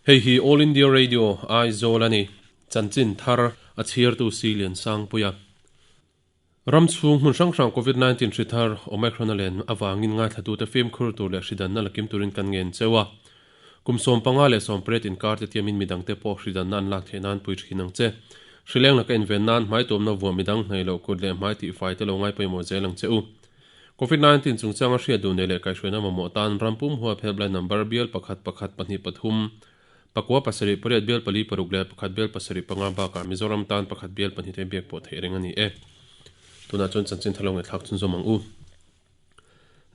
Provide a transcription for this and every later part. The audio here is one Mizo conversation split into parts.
Hei hi All India Radio Aizawl a ni. Chanchin thar a chhiartu si Liansangpuia. Ram chhung hmun hrang hrang Covid 19 hri thar Omicron a len avangin ngaithlatute fimkhur tur leh hridanna la kim turin kan ngen cheu a. Kum 15 leh 18 inkar te tiamin midangte pawh hridanna an lak theih nan pui thin ang che. Hrileng laka inven nan hmai tuamna vuah midang hnaih loh kut leh hmai tihfai te lo ngai pawimawh zel ang che u. Covid 19 chungchanga hriat duh nei leh kaihhruaina mamawh tan ram pum huap helpline number bial pakhat pakhat pahnih pathum pakua pasarih pariat bial pali paruk leh pakhat bial pasarih panga bakah Mizoram tan pakhat bial pahnih te biak pawh theih reng a ni e. Tunah chuan chanchin thalo ngaihthlak chhunzawm ang u.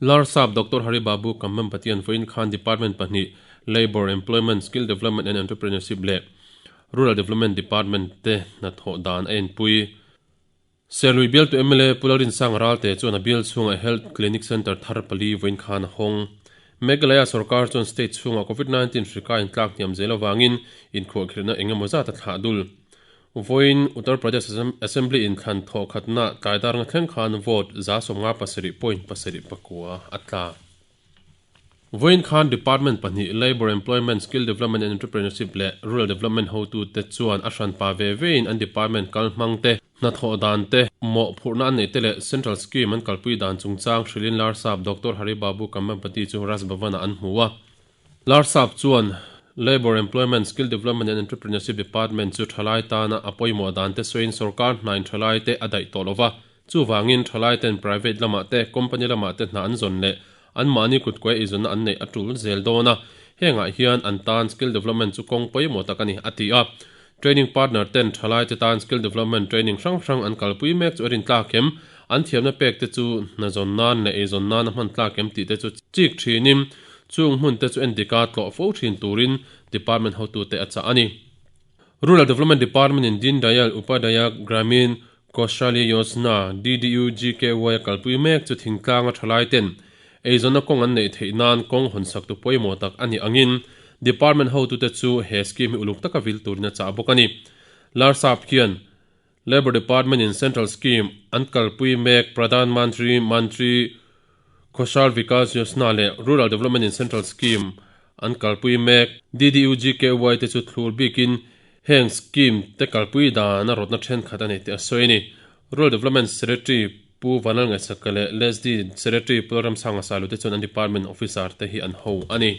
Larsap Doctor Hari Babu Kammam Patian vawiin khan Department pahnih Labour, Employment, Skill Development and Entrepreneurship leh Rural Development Department te hnathawh dan a enpui. Serlui bialtu mla Pu Lalrinsanga Ralte chuan a bial chhungah Health Clinic Centre thar pali vawiin khan a hawng. Meghalaya sorkar chuan state chhungah Covid 19 hri kai intlak hniam zel avangin inkhuahkhirhna eng emaw zat a thlah dul. Vawiin Uttar Pradesh Assembly inthlan thawh khatna tlai dar nga thleng khan vote 57 point pasarih pakua a tla. Vawiin khan Department pahnih Labour, Employment, Skill Development and Entrepreneurship leh Rural Development hotute chuan a hranpa ve vein an department kal hmang te, hnathawh dan te, mawhphurhna an neih te leh Central Scheme an kalpui dan chungchang hrilhin Larsap Doctor Hari Babu Kambhampati chu Raj Bhavan-ah an hmu a. Larsap chuan Labour, Employment, Skill Development and Entrepreneurship Department chu thalai tana a pawimawh dan te sawiin sorkar hnain thalai te a daih tawh lova, chuvangin thalai ten private lamah te, company lamah te hna an zawn leh anmahni kutkuai eizawnna an neih a tul zel dawn a, hengah hian an tan skill development chu kawng pawimawh tak a ni, a ti a. Training partner ten thalai te tan skill development training hrang hrang an kalpui mek chu a rintlak em? An thiamna pek te chu hna zawn nan leh eizawn nan a hman tlak em tih te chu chik thinin chung hmun te chu endika tlawh fo thin turin department hotute a chah a ni. Rural Development Department in Deen Dayal Upadhyaya Gramin Kaushalya Yojana, DDUGKY, a kalpui mek chu thingtlanga thalai ten eizawnna kawng an neih theih nan kawng hawnsak tu pawimawh tak a nih angin department hotute chu he scheme hi uluk taka vil turin a chah bawk a ni. Larsap hian Labour Department in Central Scheme an kalpui mek Pradhan Mantri Mantri Kaushal Vikas Yojana leh Rural Development in Central Scheme an kalpui mek DDUGKY te chu thlur bikin heng scheme te kalpui dan a rawtna thenkhat a nei tih a sawi a ni. Rural Development Secretary Pu Vanlal Ngaihsaka leh LSD Secretary Pu Lalramsanga Sailu te chuan an department officer te hi an ho a ni.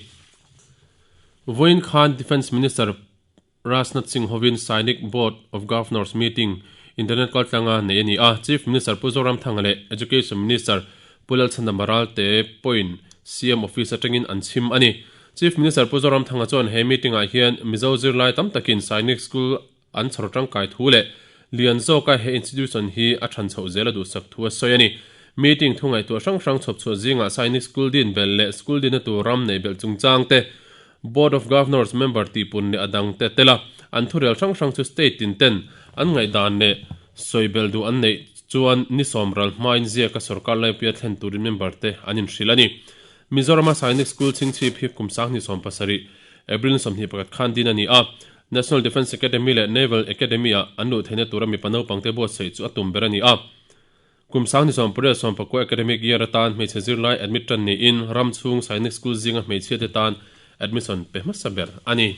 Vawiin khan Defence Minister Rajnath Singh hovin Sainik Board of Governors meeting internet kaltlanga nei a ni a, Chief Minister Pu Zoramthanga leh Education Minister Pu Lalchhandama Ralte pawhin CM Office atangin an chhim a ni. Chief Minister Pu Zoramthanga chuan he meeting-ah hian Mizo zirlai tam takin Sainik School an chhawr tangkai thu leh lian zawka he institution hi a than chhoh zel a duhsak thu a sawi a ni. Meeting thu ngaihtuah hrang hrang chhawp chhuah zingah Sainik School din belh leh school dina tur ram neih belh chungchang te, Board of Governors member tihpun leh a dang te tel a, an thurel hrang hrang chu state tin ten an ngaihdan leh sawi belh duh an neih chuan ni sawm ral hmain ziaka sorkar laipuia thlen turin member te an inhrilh a ni. Mizorama Sainik School chhingchhip hi kum sanghnih 70, April ni 21 khan din a ni a, National Defence Academy leh Naval Academy-ah an luh theihna tura mipa naupangte buatsaih chu a tum ber a ni a. Kum sang ni 18 sawmpakua academic year atan hmeichhe zirlai admit tan niin ram chhung Sainik School zinga hmeichhiate tan admission pe hmasa ber a ni.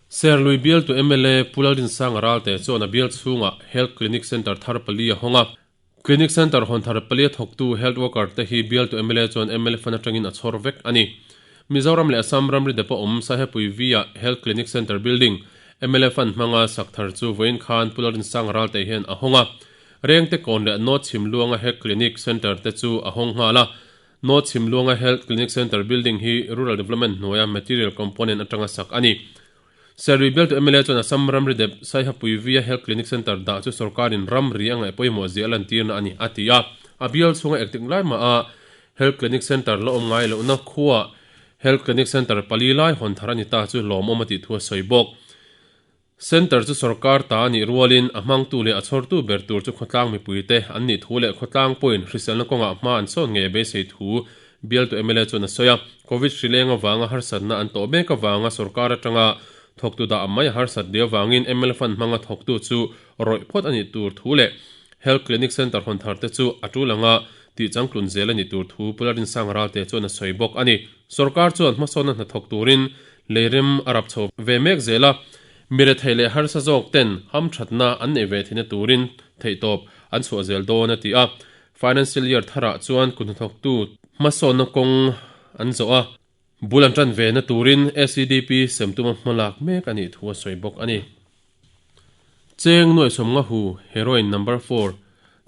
Serlui bialtu mla Pu Lalrinsanga Ralte chuan a bial chhungah Health Clinic Centre thar pali a hawng a. Clinic Centre hawn thar pali a thawktu Health Worker te hi bialtu mla chuan mla fund atangin a chhawr vek a ni. Mizoram leh Assam ramri depa awm Sahepui V-ah Health Clinic Centre building mla fund hmanga sak thar chu vawiin khan Pu Lalrinsanga Ralte hian a hawng a. Rengte kawn leh North Chhimluanga Health Clinic Centre te chu a hawng nghal a. North Chhimluanga Health Clinic Centre building hi Rural Development hnuaia material component atanga sak a ni. Serlui bialtu mla chuan Assam ramri dep Saihapui Via Health Clinic Centre dah chu sorkarin ramri a ngaih pawimawh zia a lantirna a ni, a ti a. A bial chhunga ektik lai maha Health Clinic Centre la awm ngai lohna khuaa Health Clinic Centre pali lai hawn thar a ni ta chu lawmawm a tih thu a sawi bawk. Centre chu sorkar ta a nih rualin a hmangtu leh a chhawrtu ber tur chu khawtlang mipuite an nih thu leh khawtlang pawhin hriselna kawngah hma an sawn ngei a beisei thu bialtu mla chuan a sawi a. Covid hri leng avanga harsatna an tawh mek avanga sorkar atanga thawktu dah mai a harsat leh avangin mla fund hmanga thawktu chu rawih phawt a nih tur thu leh Health Clinic Centre hawn thar te chu a tul anga tih changtlun zel a nih tur thu Pu Lalrinsanga Ralte chuan a sawi bawk a ni. Sorkar chuan hmasawnna hnathawk turin. Leirem a rap chho ve mek zel a, mi rethei leh harsa zawk ten hamthatna an neih ve theihna turin theihtawp an chhuah zel dawn a ti a. Financial year tharah chuan kuthnathawktu hmasawnna kawng an zawh a, bul an tan ve na turin SEDP sem tuma hmalak mek a nih thu a sawi bawk a ni. Cheng nuaihsawm nga hu heroin number four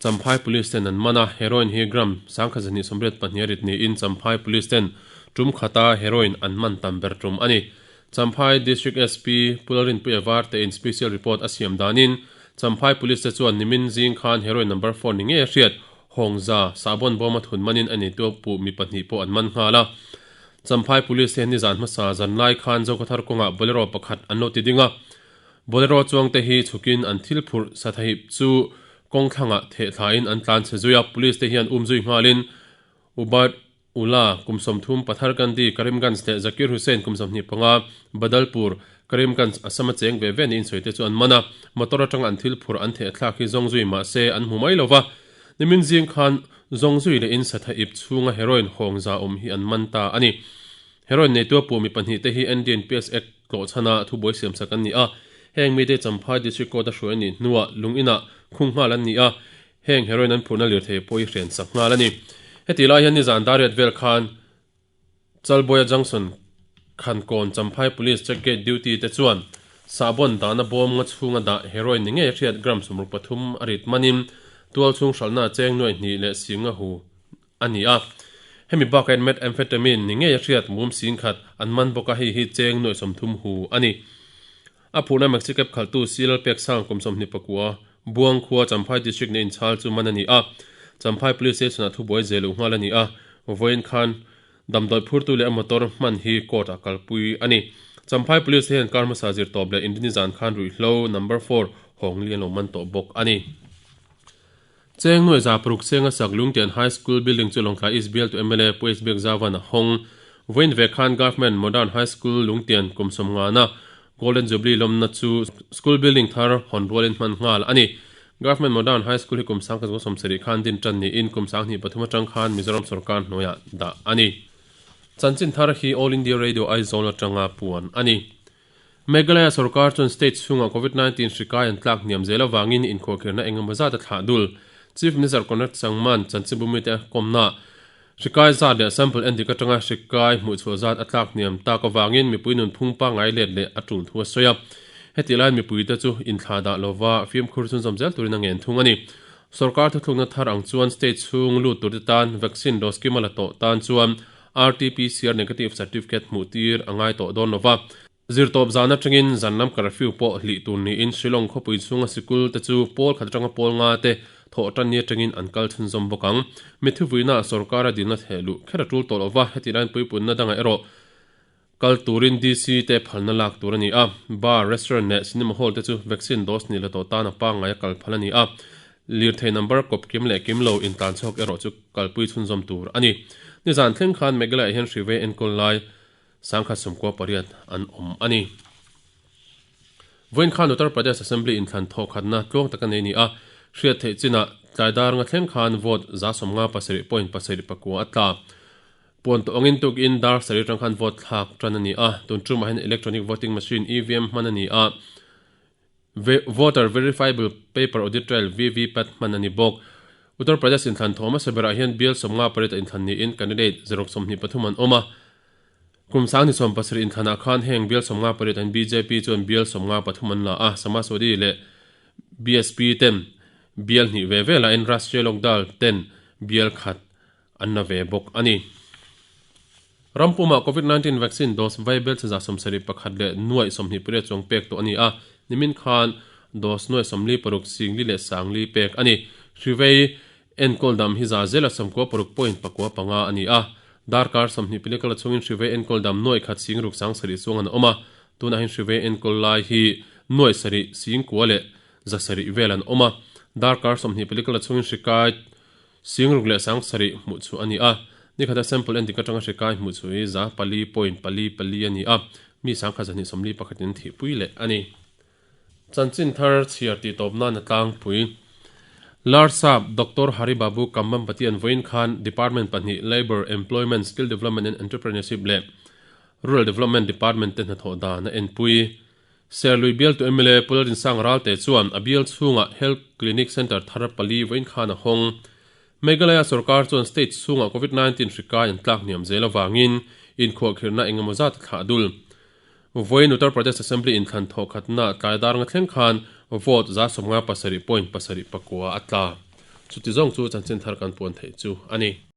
Champhai Police ten an man a, heroin hi gram 1282 a rit niin Champhai Police ten tum khata heroin an man tam ber tum a ni. Champhai District SP Pu Lalrinpuia Varte in special report a siam danin Champhai Police te chuan nimin zing khan heroin number four ni ngei a hriat Hawngza sahbawn bawma thun manin a neitu puh mi pahnih pawh an man nghal a. Champhai Police te nizan hmasa zanlai khan Zokhawthar kawngah Bolero pakhat an lo ti ding a. Bolero chuangte hi chhukin an thil phurh sathahip chu kawng thlangah theh thlain an tlan chhe zui a, police te hian um zui nghalin Ubaid Ullah kum 30, Patharkandi, Karimganj leh Zakir Hussain kum 25, Badalpur, Karimganj, Assam a cheng ve ve niin sawi te chu an man a, motor atanga an thil phurh an theh thlak hi zawng zui mah se an hmu mai lo va, nimin zing khan zawng zui lehin sathahip chhunga heroin hawng za awm hi an man ta a ni. Heroin neitu a puh mi pahnihte hi NDNPS Act tlawhchhana thubuai siamsak an ni a, heng mite Champhai District Court a hruai a nih hnuah lung inah khung nghal an ni a, heng heroin an phurhna lirthei pawh hi hrensak nghal a ni. Hetih lai hian nizan dariat vel khan Chalbuaia Junction Khankawn Champhai Police Check Gate Duty te chuan sahbawn dahna bawm nga chhunga dah heroin ni ngei a hriat gram 63 a rit manin tualchhung hralhna cheng nuaih hnih leh singa hu a ni a. Hemi bakah hian methamphetamine ni ngei a hriat mum singkhat an man bawk a, hei hi cheng nuaih 30 hu a ni. A phurhna Maxi Cab khalhtu Silal Pek Sang kum 24, Buang khua Champhai District na inchhal chu man a ni a. Champhai Police Station ah thubuai zel uh nghal a ni a, vawiin khan damdawi phurtu leh a motor hman hi court ah kalpui a ni. Champhai Police te hian kar hmasa zir tawp leh Indini zan khan ruihhlo number four hawngli an lo man tawh bawk a ni. Cheng nuai za paruk chenga sak Lungtian High School building chu Lawngtlai East bialtu mla Pu H Biakzauvan a hawng. Vawiin ve khan Government Modern High School Lungtian kum sawmngana Golden Jubilee lawmna chu school building thar hawn rualin hman nghal a ni. Government Modern High School hi kum 1970 khan din tan niin kum 2003 atang khan Mizoram sorkar hnuaiah dah a ni. Chanchin thar hi All India Radio Aizawl atanga puan a ni. Meghalaya sorkar chuan state chhungah Covid 19 hri kai an tlak hniam zel avangin inkhawhkhirhna eng emaw zat a thlah dul. Chief Minister Conrad Sangman chanchinbu mite kawmna hri kai zat leh sample endik atanga hri kai hmuhchhuah zat a tlak hniam tak avangin mipui nunphung pangngai let leh a tul thu a sawi a. Hetih laiin mipuite chu inthlah dah lova fimkhur chhunzawm zel turin a ngen thung a ni. Sorkar thuthlukna thar ang chuan state chhung lut turte tan vaccine dose kima la tawh tan chuan RT-PCR negative certificate hmuh tir a ngai tawh dawn lova. Zirtawp zan atangin zan lam curfew pawh hlih tur niin Shillong khawpui chhunga sikul te chu pawl khat atanga pawl nga te thawh tan ni atangin an kal chhunzawm bawk ang. Mitthi vuina sorkara dilna theh luh kher a tul tawh lova, heti lain puipunna dangah erawh kal turin DC te phalna lak tur a ni a. Bar, restaurant leh cinema hall te chu vaccine dose ni la tawh tan a pangngai a kal phal a ni a. Lirthei number kawp kim leh kim lo intlan chhuak erawh chu kalpui chhunzawm tur a ni. Nizan thleng khan Meghalaya hian hri vei enkawl lai 1018 an awm a ni. Vawiin khan Uttar Pradesh Assembly inthlan thawh khatna tluang taka nei a ni a, hriat theih chinah tlai dar nga thleng khan vote 57.79 a tla. Puan tawh angin tukin dar sarih atang khan vote thlak tan a ni a, tun tumah hian electronic voting machine, EVM, hman a ni a. Voter Verifiable Paper Audit Trail, VVPAT, hman a ni bawk. Uttar Pradesh inthlan thawm hmasa berah hian bial 50 pariat a inthlan niin candidate 23 an awm a. Kum 2017 inthlanah khan heng bial 58 ah hian bjp chuan bial 53 an la a, Samajwadi leh BSP ten bial hnih ve ve lahin Rashtriya Lok Dal ten bial khat an la ve bawk a ni. Ram pumah Covid 19 vaccine dose vaibel chhe 71 leh nuaih 28 chuang pek tawh a ni a, nimin khan dose nuaih 46 singli leh sangli pek a ni. Hrivei enkawl dam hi za zela 96 point pakua panga a ni a, darkar 20 pilikala chhungin hrivei enkawl dam nuaih khat sing ruk sang sarih chuang an awm a, tunah hian hrivei enkawl lai hi nuaih sarih sing kua leh za sarih vel an awm a, darkar 20 pilikala chhungin hrikai Singruk leh sang sarih hmuh chu a ni a, nikhata sample endik atanga hri kai hmuh chu hi za pali point pali pali a ni a, mi sangkhat zahnih sawmli pakhatin thihpui leh a ni. Chanchin thar chhiar tih tawp nan a tlangpui. Larsap Doctor Hari Babu Kambhampati an vawiin khan Department pahnih Labour, Employment, Skill Development and Entrepreneurship leh. Rural Development Department te hnathawh dan a enpui. Serlui bialtu mla Pu Lalrinsang Ralte chuan a bial chhungah Health Clinic Centre thar pali vawiin khan a hawng. Meghalaya sorkar chuan state chhungah Covid 19 hri kai an tlak hniam zel avangin inkhuahkhirhna engemaw zat a thlah dul. Vawiin Uttar Pradesh Assembly inthlan thawh khatna tlai dar nga thleng khan vote 77.7 pakua a tla. Chuti zawng chu chanchin thar kan puan theih chu a ni.